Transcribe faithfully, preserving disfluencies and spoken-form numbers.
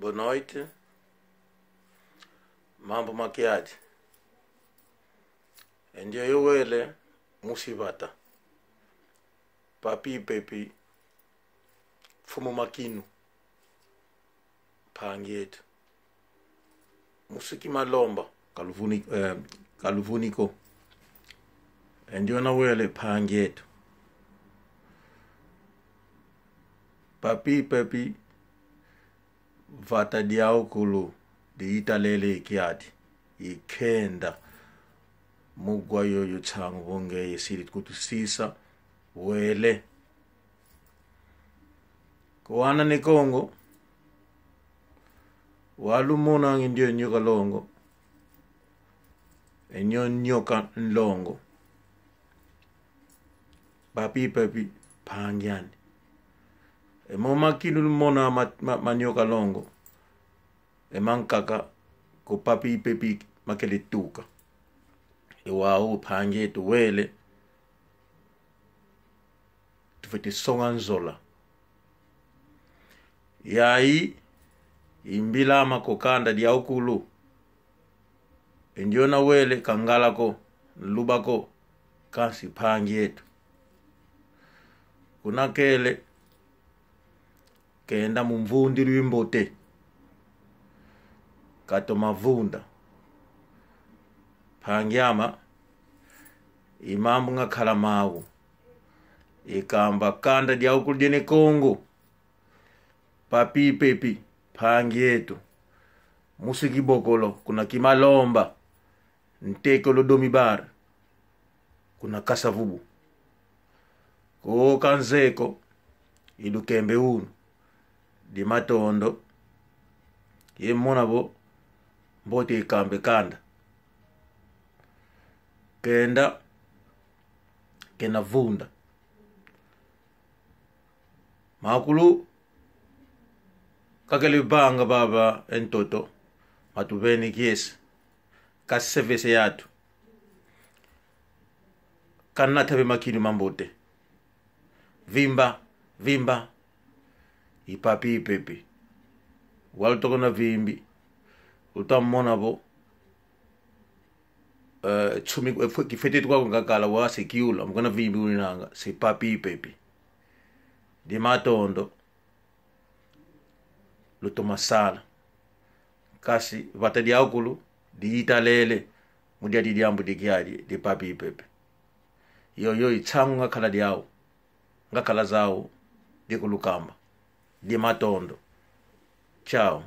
Boa noite. Mambu makiadi. E ndioyo wele musi vata. Papi Pepi, mfumu Makinu, mpangi eto. Musi Kimalomba, ka luvuni-, eh, ka luvuni ko. E ndiona wele mpangi eto. Papi Pepi, vata diawu kulu diyitalele kiadi, ikenda. Mu gwa yoyo nsangu vo ngeye sidi kutusisa, wele. Ko wana ne Kongo, walumonanga e ndioyo nyoka longo, e ndioyo nyoka nlongo. Papi Pepi, mpangi ani. E mo Makinu lumona ma, ma, manyoka longo, e mankaka, ko Papi Pepi makele tuka. E wau mpangi eto wele, tufwete songa nzola. Yayi i mbila ama ko kanda diawu kulu. E ndiona wele ka Ngala ko, Nluba ko, kansi mpangi eto. Kuna kele, kenda mu mvundilu imbote, katoma vunda. Mpangi ama, i mambu ngakala mau. Ikamba kanda diawu kulu dia ne Kongo. Papi Pepi, mpangi eto. Musi Kibokolo, kuna Kimalomba, ntekolo Domibar, kuna Kasa-Vubu. Ko Kanzeko, i lukembe unu. Dia matondo. Ye mona vo mbote ikamba e kanda. Kenda, kenda vunda. Makulu kakele vanga vava e ntoto, matuvene kiese, kasevese atu, kanata ve makinu mambote. Vimba, vimba, i Papi Pepi. Wau lutoko na vimbi, luta mona vo, eh, tsumi, eh, fwe-, kifwete tu kwa ngakala wa se kiula, mu kuna vimbi uninanga, se Papi Pepi. Dia matondo, lutoma sala. Kansi vata diawu kulu diyitalele, mu diadi diambu dia kiadi, dia Papi Pepi. Yoyo i nsangu ngakala diawu, ngakala zau dia kulukamba. Dia matondo. Tchau.